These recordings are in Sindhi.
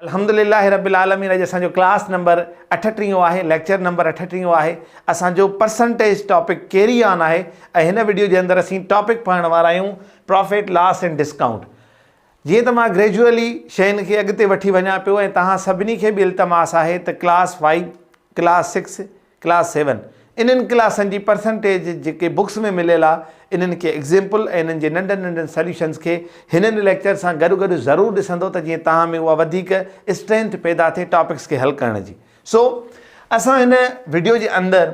الحمد لله رب العالمين اڄ اسان جو ڪلاس نمبر اٺٽيهون آهي ليڪچر نمبر اٺٽيهون آهي اسان جو پرسنٽيج ٽاپڪ ڪيري آن آهي ۽ هن وڊيو جي اندر اسين ٽاپڪ پڙهڻ وارا آهيون پرافٽ لاس اينڊ ڊسڪائونٽ جيئن ته مان گريجوئلي شين کي اڳتي وٺي وڃان پيو ۽ توهان سڀني کي به التماس آهي ته class five class six class seven انهن ڪلاسن جي پرسنٽيج جيڪي بڪس ۾ مليل آ انهن کي ايگزيمپل ۽ انهن جي ننڍن ننڍن سليوشنس کي هنن ليڪچر سان گڏ گڏ ضرور ڏسندو ته جيئن توهان ۾ اها وڌيڪ اسٽرينٿ پيدا ٿئي ٽاپڪس کي حل ڪرڻ جي سو اسان هن وڊيو جي اندر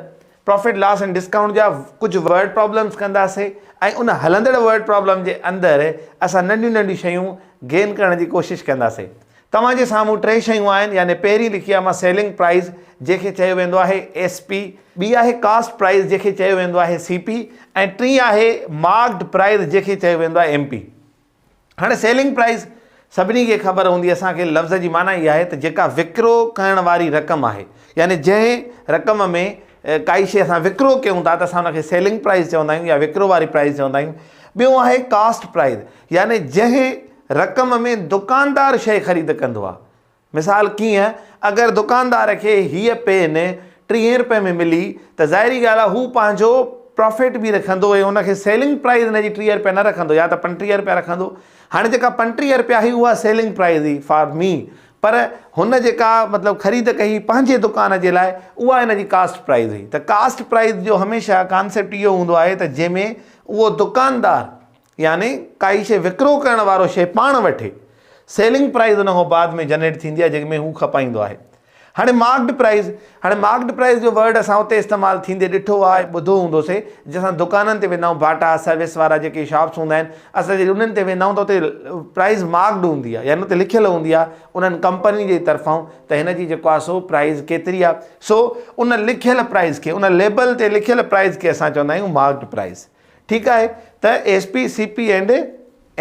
پرافٽ لاس ۽ ڊسڪائونٽ جا ڪجهه ورڊ پرابلمس ڪنداسي ۽ ان هلندڙ ورڊ پرابلم جي اندر اسان ننڍيون ننڍيون شيون گين ڪرڻ جي ڪوشش ڪنداسي توهان جي سامهون ٽي شيون آهن يعني پهرين لکي آهي مان سيلنگ پرائيز جنهن کي چيو ويندو آهي ايس پي، ٻي آهي ڪاسٽ پرائيز جنهن کي چيو ويندو آهي سي پي ۽ ٽين آهي مارڪڊ پرائيز جنهن کي چيو ويندو آهي ايم پي. هاڻي سيلنگ پرائيز سڀني کي خبر هوندي اسان کي لفظ جي معنيٰ اها آهي ته جيڪا وڪرو ڪرڻ واري رقم آهي يعني جنهن رقم ۾ ڪائي شيء اسان وڪرو ڪيون ٿا ته اسان ان کي سيلنگ پرائيز چوندا آهيون يا وڪرو واري پرائيز چوندا آهيون. ٻيو آهي ڪاسٽ پرائيز يعني جنهن رقم ۾ دڪاندار شيء خريد ڪندو آهي. مثال ڪيئن، اگر دڪاندار کي هيء پين ٽيهين رپئي ۾ ملي ته ظاهري ڳالهه آهي هو پنهنجو پرافٽ به رکندو ۽ ان کي سيلنگ پرائيز ان جي 30 رپيا نه رکندو يا ته 35 رپيا رکندو. هاڻي جيڪا 35 رپيا هئي اها سيلنگ پرائيز هئي فار مي پر هن جيڪا مطلب خريد ڪئي پنهنجي دڪان جي لاء اها ان جي ڪاسٽ پرائيز هئي ته ڪاسٽ پرائيز جو هميشه ڪانسيپٽ اهو هوندو آهي ته جنهن ۾ اهو دڪاندار يعني ڪائي شيء وڪرو ڪرڻ وارو شيء پاڻ وٺي. سيلنگ پرائيز ان کان بعد ۾ جنريٽ ٿيندي آهي جنهن ۾ هو کپائيندو آهي. هاڻي مارڪڊ پرائيز، هاڻي مارڪڊ پرائيز جو ورڊ اسان اتي استعمال ٿيندي ڏٺو آهي ۽ ٻڌو هوندو سي جي اسان دڪانن تي ويندا آهيون باٽا سروس وارا جيڪي شاپس هوندا آهن اسان جڏهن انهن تي ويندا آهيون ته اتي پرائيز مارڪڊ هوندي آهي يعني اتي لکيل هوندي آهي انهن ڪمپني جي طرفان ته هن جي جيڪو آهي سو پرائيز ڪيتري آهي سو ان لکيل پرائيز کي ان ليبل تي لکيل پرائيز کي اسان چوندا آهيون مارڪڊ پرائيز. ٺيڪ آهي ته S P, C P and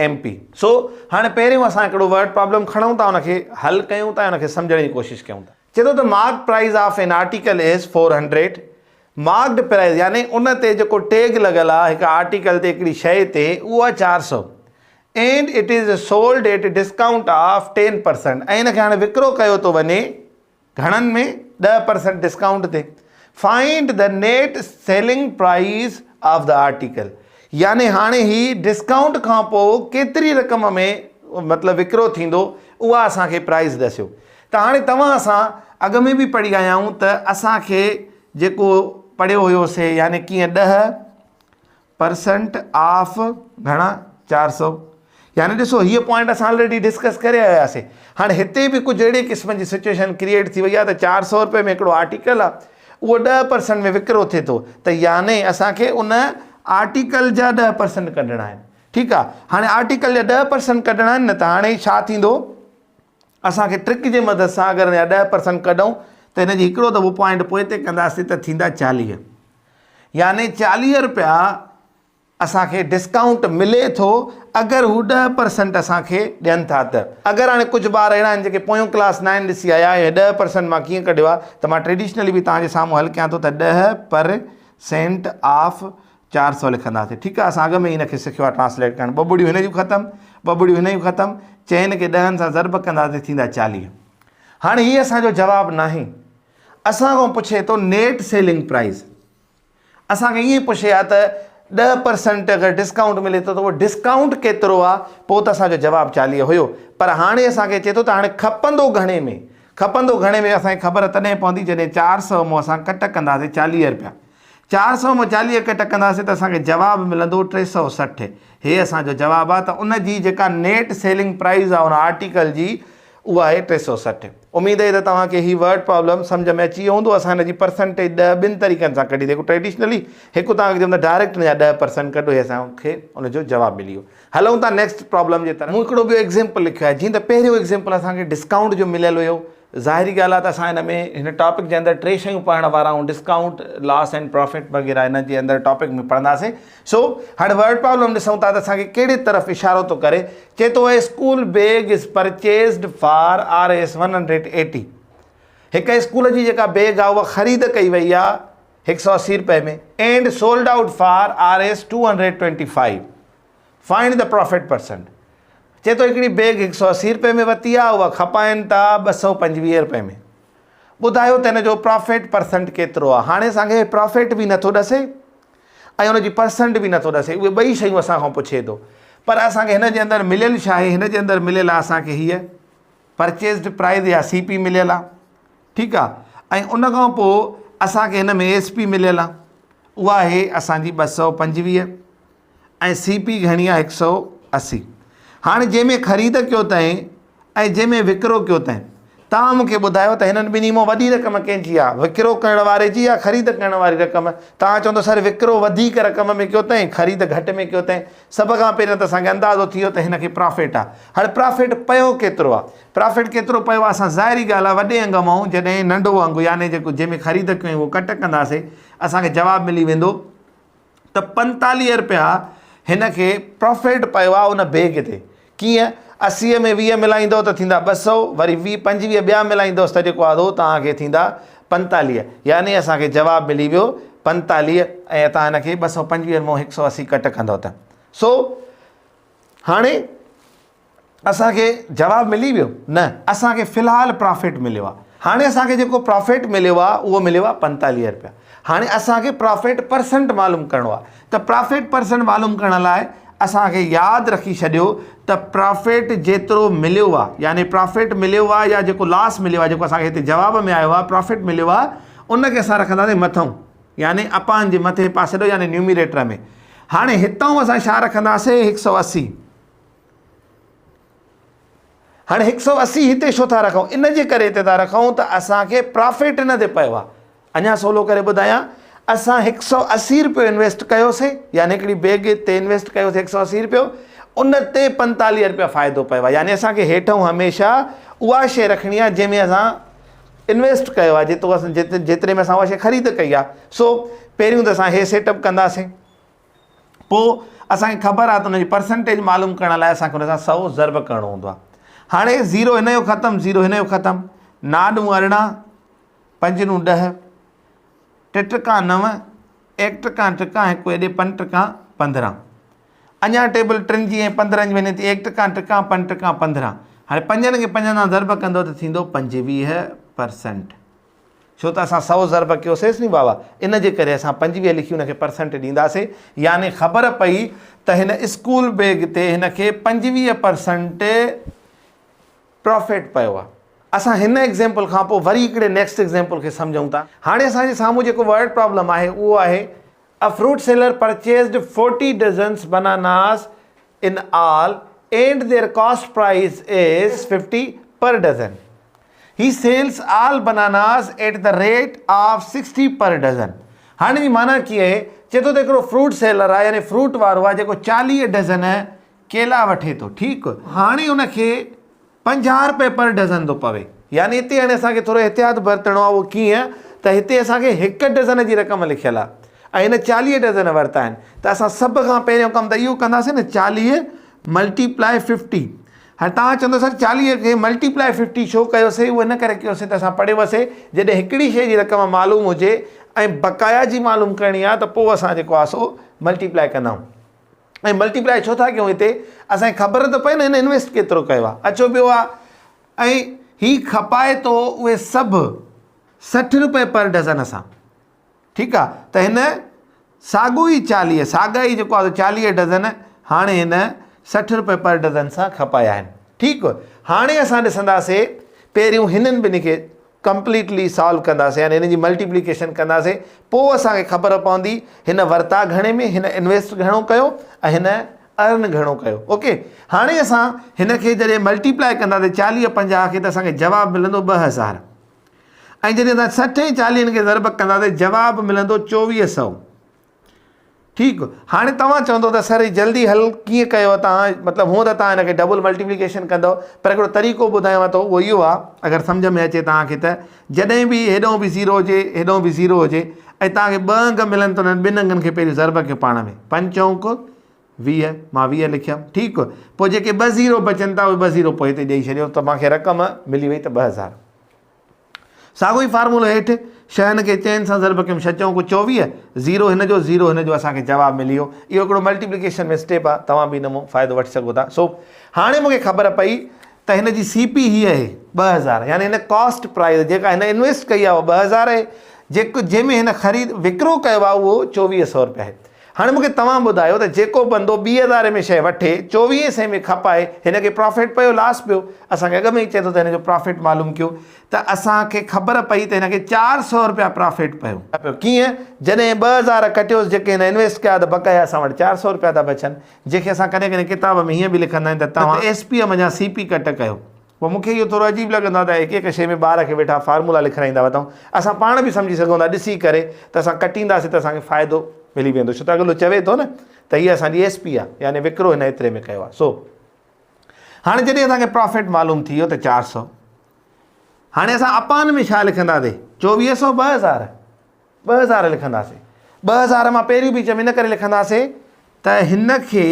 M P. سو هاڻي پهريون اسان هڪڙو ورڊ پرابلم کڻون ٿا ان کي حل ڪيون ٿا ۽ ان کي سمجهڻ جي ڪوشش ڪيون ٿا. چئي ٿو ته mark price of an article is 400 marked price يعني ان تي جيڪو ٽيگ لڳل آهي هڪ آرٽيڪل تي هڪڙي شيء تي اهو آهي 400 and it is sold at discount of 10% ۽ ان کي هاڻي وڪرو ڪيو ٿو وڃي گهڻن ۾ 10% ڊسڪائونٽ تي find the net selling price of the article يعني هاڻي هي ڊسڪائونٽ کان پوء ڪيتري رقم ۾ مطلب وڪرو ٿيندو اها اسان کي پرائس ڏسيو ته هاڻي توهان اسان اڳ ۾ به پڙهي آيا آهيون ته اسان کي جيڪو پڙهيو هيوسي يعني ڪيئن 10 پرسنٽ آف گهڻا 400 يعني ڏسو هيء پوائنٽ اسان آلريڊي ڊسڪس ڪري آيا هياسي هاڻي هتي به ڪجهه اهڙي قسم جي سچويشن ڪريئيٽ ٿي وئي آهي ته 400 روپئي ۾ هڪڙو آرٽيڪل آهي اهو 10% ۾ وڪرو ٿئي ٿو ته يعني اسان کي ان آرٽيڪل جا 10% ڪڍڻا آهن ٺيڪ آهي هاڻي آرٽيڪل جا 10% ڪڍڻا آهن نه ته هاڻي ڇا ٿيندو اسان کي ٽرڪ جي مدد سان اگر ان جا 10% ڪڍون ته هن جي هڪڙو دفعو پوائنٽ پوئتي ڪنداسين ته ٿيندا 40 يعني 40 رپيا اسان کي ڊسڪائونٽ ملي ٿو اگر هو 10% اسان کي ڏين ٿا ته. اگر هاڻي ڪجهه ٻار اهڙا آهن جيڪي پويون ڪلاس نائن ڏسي آيا ۽ 10% مان ڪيئن ڪڍيو آهي ته مان ٽريڊيشنلي به توهان جي سامهون حل ڪيان ٿو ته 10 پر سينٽ آف 400 لکنداسين ٺيڪ آهي اسان اڳ ۾ ئي هن کي سکيو آهي ٽرانسليٽ ڪرڻ ٻه ٻڙيون هن جون ختم ٻه ٻڙيون هن جون ختم چئن کي ڏهن سان ضرب ڪنداسين ٿيندا 40 هاڻي هي اسان جو جواب ناهي اسان کان پڇي ٿو نيٽ سيلنگ پرائز اسان کي ائين پڇي ها ته 10% اگر ڊسڪائونٽ ملي ٿو ته اهو ڊسڪائونٽ ڪيترو آ پوء ته اسان جو جواب 40 هيو پر هاڻي اسان کي چئي ٿو ته هاڻي کپندو گهڻي ۾ کپندو گهڻي ۾ اسان کي خبر تڏهن پوندي جڏهن 400 مون اسان ڪٽ ڪنداسين 40 رپيا 400 مون 40 ڪٽ ڪنداسين ته اسان کي جواب ملندو 360 هي اسان جو جواب آ ته ان جي جيڪا نيٽ سيلنگ پرائز آ ان آرٽيڪل جي اها آهي 360. اميد اهي ته توهان کي هي ورڊ پرابلم سمجهه ۾ اچي ويو هوندو. اسان هن جي پرسنٽيج 10 ٻن طريقن سان ڪڍي ٿي هڪ ٽريڊيشنلي هڪ توهان کي چوندو ڊائريڪٽ ان جا 10% ڪڍو هي اسان کي ان جو جواب ملي ويو. هلون ٿا نيڪسٽ پرابلم جي طرف. مون هڪڙو ٻيو ايگزيمپل لکيو آهي جيئن ته پهريون ايگزيمپل اسان کي ڊسڪائونٽ جو مليل هيو ظاهري ڳالهه آهي ته اسان هن ۾ هن ٽاپڪ جي اندر ٽي شيون پڙهڻ وارا آهيون ڊسڪائونٽ، لاس اينڊ پرافٽ وغيره هن جي اندر ٽاپڪ ۾ پڙهنداسين. سو هاڻي ورڊ پرابلم ڏسون ٿا ته اسان کي ڪهڙي طرف اشارو ٿو ڪري. چئي ٿو a school bag is purchased for R S 180 هڪ اسڪول جي جيڪا بيگ آهي اها خريد ڪئي وئي آهي 180 رپئي ۾ and sold out for R S 225 find the profit percent. چئي ٿو هڪڙي بيگ هڪ سئو 80 رپئي ۾ ورتي آهي، اها کپائن ٿا 225 رپئي ۾. ٻڌايو ته هن جو پرافٽ پرسنٽ ڪيترو آهي؟ هاڻي اسان کي پرافٽ به نٿو ڏسي ۽ ان جي پرسنٽ به نٿو ڏسي، اهي ٻئي شيون اسان کان پڇي ٿو. پر اسان کي هن جي اندر مليل ڇا آهي؟ هن جي اندر مليل آهي اسان کي هيء پرچيزڊ پرائز يا سي پي مليل آهي، ٺيڪ آهي، ۽ ان کان پوء اسان کي هن ۾ ايس پي مليل آهي، اها آهي اسان جي 225 ۽ سي پي گهڻي آهي 180. هاڻي جنهن ۾ خريد ڪيو تنهن ۽ جنهن ۾ وڪرو ڪيو تنهن، توهان مون کي ٻڌايو ته هنن ٻنهي مان وڏي رقم ڪنهن جي آهي، وڪرو ڪرڻ واري جي يا خريد ڪرڻ واري رقم؟ توهان چوندو سر وڪرو وڌيڪ رقم ۾ ڪيو تنهن، خريد گهٽ ۾ ڪيو تنهن. سڀ کان پهريان ته اسان کي اندازو ٿي ويو ته هن کي پرافٽ آهي. هاڻي پرافٽ پيو ڪيترو آهي؟ پرافٽ ڪيترو پيو آهي؟ اسان ظاهري ڳالهه آهي وڏي انگ مان جڏهن ننڍو انگ يعني جيڪو جنهن ۾ خريد ڪيون اهو ڪٽ ڪنداسين اسان کي جواب ملي ويندو ته 45 رپيا هن کي پرافٽ پيو آهي ان بيگ تي. ڪيئن؟ 80 ۾ 20 ملائيندؤ ته ٿيندا 200، وري 20 25 ٻيا ملائيندؤس ته جيڪو آهي سو توهان کي ٿيندا 45. يعني اسان کي جواب ملي ويو 45 ۽ توهان هن کي 225 مان 180 ڪٽ ڪندؤ ته سو هاڻي اسان کي جواب ملي ويو نه اسان کي في الحال پرافٽ مليو آهي. هاڻي اسان کي جيڪو پرافٽ مليو آهي اهو مليو آهي 45 رپيا. هاڻي اسان کي پرافٽ پرسنٽ معلوم ڪرڻو آهي ته پرافٽ پرسنٽ معلوم ڪرڻ لاء اسان کي ياد رکي ڇڏيو ته پرافٽ جيترو مليو آهي يعني پرافٽ مليو آهي يا جيڪو لاس مليو آهي جيڪو اسان کي هتي جواب ۾ آيو آهي پرافٽ مليو آهي ان کي اسان رکنداسين مٿئون يعني اپان جي مٿي پاسي ڏو يعني نيوميريٽر ۾ هاڻي هتئون اسان ڇا رکنداسين 180. هاڻي 180 هتي ڇو ٿا رکون؟ ان جي ڪري هتي ٿا رکون ته اسان کي پرافٽ ان تي پيو آهي. اڃا سولو ڪري ٻڌايان، اسان 180 روپيو انويسٽ ڪيوسي يعني هڪڙي بيگ تي انويسٽ ڪيوسي 180 روپيو، ان تي 45 روپيا فائدو پيو آهي. يعني اسان کي هيٺئون هميشه اها شيء رکڻي آهي جنهن ۾ اسان انويسٽ ڪيو آهي، جيترو اسان جيتري ۾ اسان اها شيء خريد ڪئي آهي. سو پهريون ته اسان هي سيٽ اپ ڪنداسين. پوء اسان کي خبر آهي ته ان جي پرسنٽيج معلوم ڪرڻ لاء اسان کي ان سان 100 ضرب ڪرڻو هوندو آهي. هاڻي زيرو هن جو ختم، زيرو هن جو ختم، نو ڏون 18، پنج ڏون 10، ٽي ٽڪا نو، ايڪ ٽڪا ٽڪا هڪ ايڏي پنج ٽڪا 15. اڃا ٽيبل ٽن جي ۽ 15 جي وڃي ٿي، ايڪ ٽڪا ٽڪا پنج ٽڪا 15. هاڻي پنجن کي پنجن سان ضرب ڪندو ته ٿيندو 25 پرسنٽ. ڇو ته اسان 100 ضرب ڪيوسيس ني بابا، ان جي ڪري اسان 25 لکي ان کي پرسنٽ ڏينداسي، يعني خبر پئي ته هن اسڪول بيگ تي هن کي 25 پرسنٽ پرافٽ پيو آهي. اسان هن ايگزيمپل کان پوء وري هڪڙي نيڪسٽ ايگزيمپل کي سمجهون ٿا. هاڻي اسان جي سامهون جيڪو ورڊ پرابلم آهي اهو آهي A fruit seller purchased 40 dozens bananas in all and their cost price is 50 per dozen. He sells all bananas at the rate of 60 per dozen. هاڻي جي معنيٰ ڪيئن آهي؟ چئي ٿو ته هڪڙو فروٽ سيلر آهي يعني فروٽ وارو آهي جيڪو 40 ڊزن ڪيلا وٺي ٿو ٺيڪ هاڻي ان کي 50 روپيه پر ڊزن ٿو پوي يعني هتي هاڻي اسان کي ٿورو احتياط برتڻو آهي اهو ڪيئن ته هتي اسان کي هڪ ڊزن جي رقم لکيل آهي ۽ هن 40 ڊزن ورتا آهن ته اسان سڀ کان پهريون ڪم ته اهو ڪنداسين نه 40 ملٽي پلائي 50. هاڻي توهان چوندو سر 40 کي ملٽي پلائي 50 ڇو ڪيوسي؟ اهو ان ڪري ڪيوسي ته اسان پڙهيوسي جڏهن هڪڙي شيء جي رقم معلوم هجي ۽ بقايا جي معلوم ڪرڻي آهي ته پوء اسان جيڪو آهي سو ملٽي پلائي ڪندا آهيون. ۽ ملٽي پلائي ڇو ٿا ڪيون هتي اسان کي خبر ته پئي نه هن انويسٽ ڪيترو ڪيو آهي. اچو ٻيو آهي ۽ هي کپائي ٿو اهي سڀ 60 روپيه پر ڊزن سان. ٺيڪ آ ته هن ساڳو ئي 40 ساڳا ئي جيڪو آ 40 ڊزن هاڻي هن 60 روپيه پر ڊزن سان کپايا آهن. ٺيڪ هاڻي اسان ڏسنداسي پهريون هنن ٻنهي کي ڪمپليٽلي سالو ڪنداسي يعني هنن جي ملٽيپليڪيشن ڪنداسي پوء اسان کي خبر پوندي هن ورتا گهڻي ۾ هن انويسٽ گهڻو ڪيو ۽ هن ارن گهڻو ڪيو. اوڪي هاڻي اسان هن کي جڏهن ملٽيپلائي ڪنداسي 40 50 کي ته اسان کي جواب ملندو 2000. ۽ جڏهن اسان 60 ۽ 40 کي ضرب ڪنداسين جواب ملندو 2400. ٺيڪ هاڻي توهان چوندو ته سر هي جلدي حل ڪيئن ڪيو توهان مطلب هونء ته توهان هن کي ڊبل ملٽيپليڪيشن ڪندو پر هڪڙو طريقو ٻڌايان ٿو اهو اهو آهي اگر سمجهه ۾ اچي توهان کي ته جڏهن به هيڏانهن به زيرو هجي هيڏانهن به زيرو هجي ۽ توهان کي ٻه انگ ملن ته انهن ٻن انگن کي پهريون ضرب ڪيو پاڻ ۾ پنج چونڪ 20 مان 20 لکيم ٺيڪ پوء جيڪي ٻه زيرو بچن ٿا اهي ٻه زيرو پوء هتي ڏئي ڇڏيو ته مون کي رقم ملي وئي ته 2000. ساڳيو ئي فارمولو هيٺ، شين کي چئن سان ضرب ڪيم ڇهه چؤنڪ 24، زيرو هن جو زيرو هن جو اسان کي جواب ملي ويو. اهو هڪڙو ملٽيپليڪيشن ۾ اسٽيپ آهي، توهان به ان مان فائدو وٺي سگهو ٿا. سو هاڻي مون کي خبر پئي ته هن جي سي پي هيء آهي 2000 يعني هن ڪاسٽ پرائز جيڪا هن انويسٽ ڪئي آهي اها 2000 آهي، جيڪو جنهن ۾ هن خريد وڪرو ڪيو آهي اهو 2400 رپيا آهي. هاڻي مون کي توهان ٻڌايو ته جيڪو بندو ٻي هزاري ۾ شيء وٺي چوويهين سئين ۾ کپائي هن کي پرافٽ پيو لاس پيو؟ اسان کي اڳ ۾ ئي چئي ٿو ته هن جو پرافٽ معلوم ڪيو ته اسان کي خبر پئي ته هن کي 400 رپيا پرافٽ پيو. ڪيئن؟ جڏهن 2000 ڪٽيوس جيڪي هن انويسٽ ڪيا ته بقايا اسان وٽ 400 رپيا ٿا بچن جنهن کي اسان ڪڏهن ڪڏهن ڪتاب ۾ هيئن به لکندا آهيون ته توهان ايس پيء منجهان سي پي ڪٽ ڪيو. پوء مون کي اهو ٿورو عجيب لڳندو آهي ته هڪ هڪ شيء ۾ ٻار کي ويٺا فارمولا لکرائيندا وتون. اسان پاڻ به سمجهي سگهون ٿا ڏسي ڪري ته اسان ڪٽينداسين ته اسان کي فائدو ملي ويندو ڇو ته اڳلو چوي ٿو نه ته هيء اسان جي ايس پي آهي يعني وڪرو هن ايتري ۾ ڪيو آهي. سو هاڻي جڏهن اسان کي پرافٽ معلوم ٿي ويو ته 400 هاڻي اسان اپان ۾ ڇا لکنداسين؟ 2400 2000 2000 لکنداسين. 2000 مان پهريون به چيم ان ڪري لکنداسين ته هن کي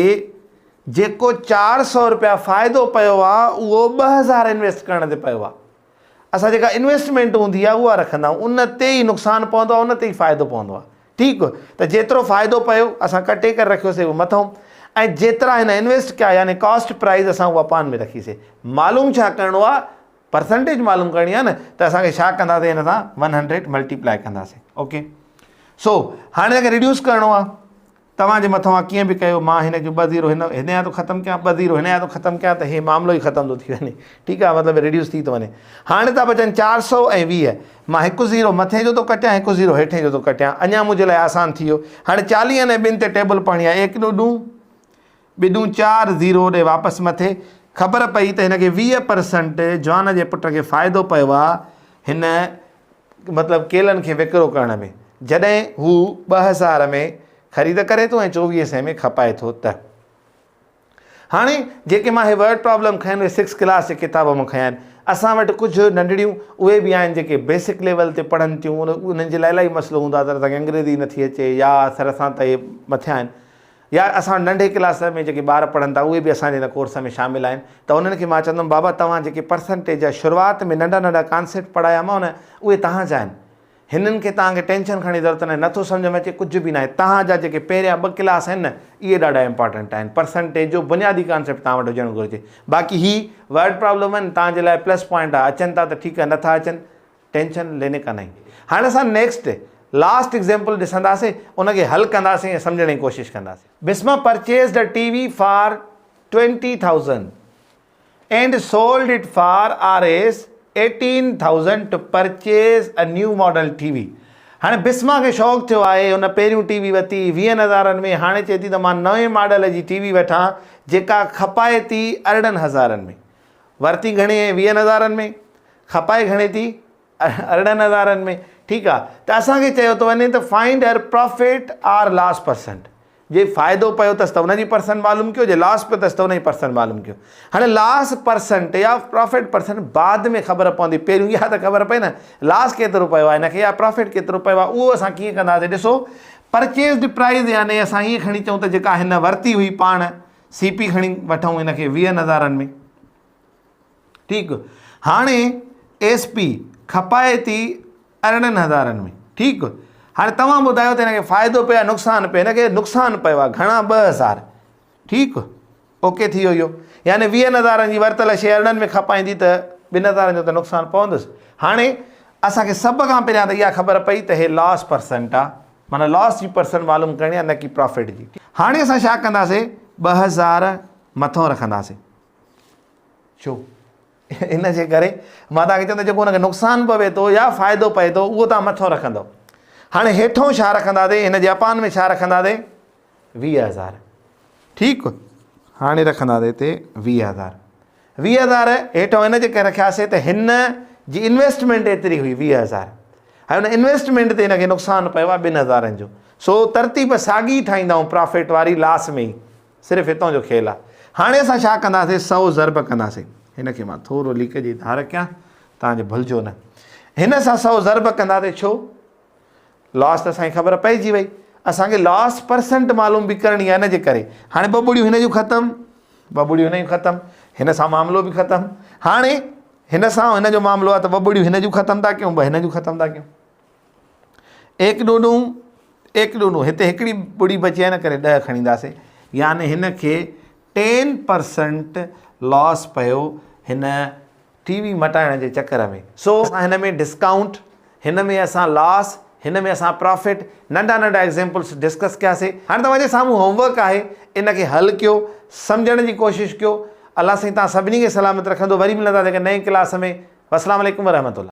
جيڪو 400 رپيا فائدو پيو آ اهو 2000 انويسٽ ڪرڻ تي پيو آ. اسان جيڪا انويسٽمينٽ هوندي آ اها رکندا آهيون ان تي ئي نقصان پوندو آ ان تي ئي فائدو پوندو آ. ٺيڪ ته جيترو فائدو پيو اسان ڪٽي ڪري رکيوسي اهو مٿئون ۽ جيترا هن انويسٽ ڪيا يعني ڪاسٽ پرائز اسان اها پان ۾ رکيسي. معلوم ڇا ڪرڻو آ پرسنٽيج معلوم ڪرڻي آهي نه ته اسان کي ڇا ڪنداسين هن سان ون هنڊريڊ ملٽيپلائي ڪنداسين اوڪي سو هاڻي اسان کي ريڊيوس ڪرڻو آهي توهان جي مٿان آهي ڪيئن به ڪيو مان هن جو ٻه زيرو هن هن جا ٿو ختم ڪيان ٻه زيرو هن جا ٿو ختم ڪيان ته هي معاملو ئي ختم ٿو ٿي وڃي ٺيڪ آهي مطلب ريڊيوس ٿي ٿو وڃي هاڻي ٿا بچن 420 مان هڪ زيرو مٿي جو ٿو ڪٽيان هڪ زيرو هيٺين جو ٿو ڪٽيان اڃا منهنجي لاء آسان ٿي ويو هاڻي چاليهن ۽ ٻن تي ٽيبل پڙهڻي آهي ايڪ ڏو ڏون ٻڏون چار زيرو ڏي واپس مٿي. خبر پئي ته هن کي 20 پرسنٽ جوان جي پٽ کي فائدو پيو آ هن مطلب ڪيلن کي وڪرو ڪرڻ ۾ جڏهن هو 2000 ۾ خريد ڪري ٿو ۽ چوويهه سئي ۾ کپائي ٿو ته هاڻي جيڪي مان هي ورڊ پرابلم کنيا آهن اهي سڪس ڪلاس جي ڪتاب مان کنيا آهن اسان وٽ ڪجهه ننڍڙيون اهي به آهن جيڪي بيسڪ ليول تي پڙهن ٿيون انهن جي لاء الاهي مسئلو هوندو آهي سر اسان کي انگريزي نٿي اچي يا سر اسان ته هي مٿيان آهن يا اسان وٽ ننڍي ڪلاس ۾ جيڪي ٻار پڙهن ٿا اهي به اسان جي هن ڪورس ۾ شامل آهن ته انهن کي مان چوندم بابا توهان جيڪي پرسنٽيج جا شروعات ۾ ننڍا ننڍا ڪانسيپٽ پڙهايامانو نه اهي توهان جا آهن هنن کي توهان کي ٽينشن کڻڻ جي ضرورت ناهي نٿو سمجهه ۾ اچي ڪجهه به ناهي توهان جا جيڪي پهريان ٻه ڪلاس آهن نه اهي ڏاڍا امپارٽنٽ آهن پرسنٽيج جو بنيادي ڪانسيپٽ توهان وٽ هجڻ گهرجي باقي هي ورڊ پرابلم آهن توهان جي لاء پلس پوائنٽ آهي اچن ٿا ته ٺيڪ آهي نٿا اچن ٽينشن ليني ڪا نهين. هاڻي اسان نيڪسٽ لاسٽ ايگزيمپل ڏسنداسين ان کي حل ڪنداسين ۽ سمجهڻ جي ڪوشش ڪنداسين. Bisma purchased a T V for 20,000 and sold it for R S 18,000 to purchase a new model T V. هاڻي بسما کي شوق ٿيو آهي هن پهريون ٽي وي ورتي ويهن هزارن ۾ هاڻي چئي ٿي ته مان نئين ماڊل جي ٽي وي وٺان جيڪا کپائي ٿي ارڙهن هزارن ۾. ورتي گهڻي ۽ ويهن هزارن ۾، کپائي گهڻي ٿي 18 هزارن ۾، ٺيڪ آ ته اسان کي چيو ٿو وڃي ته find her profit or loss percent, جي فائدو پيو اٿس ته ان جي پرسنٽ معلوم ڪيو جي لاس پيو اٿس ته ان جي پرسنٽ معلوم ڪيو. هاڻي لاس پرسنٽ يا پرافٽ پرسنٽ بعد ۾ خبر پوندي پهريون اها ته خبر پئي نه لاس ڪيترو پيو آهي هن کي يا پرافٽ ڪيترو پيو آهي اهو اسان ڪيئن ڪنداسين ڏسو پرچيزڊ پرائز يعني اسان ائين کڻي چئون ته جيڪا هن ورتي هئي پاڻ سي پي کڻي وٺون هن کي ويهن هزارن ۾ ٺيڪ هاڻي ايس پي کپائي ٿي 18 هزارن ۾ ٺيڪ هاڻي توهان ٻڌايو ته هن کي فائدو پيو يا نقصان پيو هن کي نقصان پيو آهي گهڻا 2000 ٺيڪ اوڪي ٿي ويو اهو يعني ويهن هزارن جي ورتل شي 18 ۾ کپائيندي ته ٻن هزارن جو ته نقصان پوندس هاڻي اسان کي سڀ کان پهريان ته اها خبر پئي ته هي لاس پرسنٽ آهي معنيٰ لاس جي پرسنٽ معلوم ڪرڻي آهي نه ڪي پرافٽ جي. هاڻي اسان ڇا ڪنداسين 2000 مٿو رکنداسين. ڇو؟ ان جي ڪري مان توهان کي چوندس جيڪو ان کي نقصان پوي ٿو يا فائدو پئي ٿو اهو توهان مٿو رکندو. هاڻي هيٺون ڇا رکنداسين هن جي اپان ۾ ڇا رکنداسين 20000 ٺيڪ هاڻي رکنداسين هتي 20000 20,000 هيٺئون ان جي ڪري رکياسي ته هن جي انويسٽمينٽ ايتري هئي 20,000 ۽ ان انويسٽمينٽ تي هن کي نقصان پيو آهي ٻن هزارن جو سو ترتيب ساڳي ئي ٺاهيندا آهيون پرافٽ واري لاس ۾ ئي صرف هتان جو کيل آهي هاڻي اسان ڇا ڪنداسي 100 ضرب ڪنداسي هن کي مان ٿورو ليڪ جي ڌار ڪيان تان جو ڀلجو نه هن سان 100 ضرب ڪنداسي ڇو لاس ته اسان کي خبر پئجي وئي اسان کي لاس پرسنٽ معلوم به ڪرڻي آهي ان جي ڪري هاڻي ٻه ٻڙيون هن جون ختم ٻه ٻڙيون هن جون ختم هن سان معاملو به ختم هاڻي هن سان هن جو معاملو آهي ته ٻه ٻڙيون هن جون ختم ٿا ڪيون ٻه هن جون ختم ٿا ڪيون. ايڪ ڏوڏون ايڪ ڏوڏون هتي هڪڙي ٻڙي بچي آهي ان ڪري ڏهه کڻينداسين يعني هن کي ٽين پرسنٽ لاس پيو هن ٽي وي مٽائڻ جي چڪر ۾. سو هن ۾ ڊسڪائونٽ، هن ۾ اسان لاس، هن ۾ اسان پرافٽ، ننڍا ننڍا ايگزيمپلس ڊسڪس ڪياسي. هاڻي توهان جي سامهون هوم ورڪ آهي ان کي حل ڪيو، سمجهڻ جي ڪوشش ڪيو. الله سائين توهان سڀني کي سلامت رکندو. وري ملنداسين هڪ نئين ڪلاس ۾. والسلام عليڪم ورحمة الله.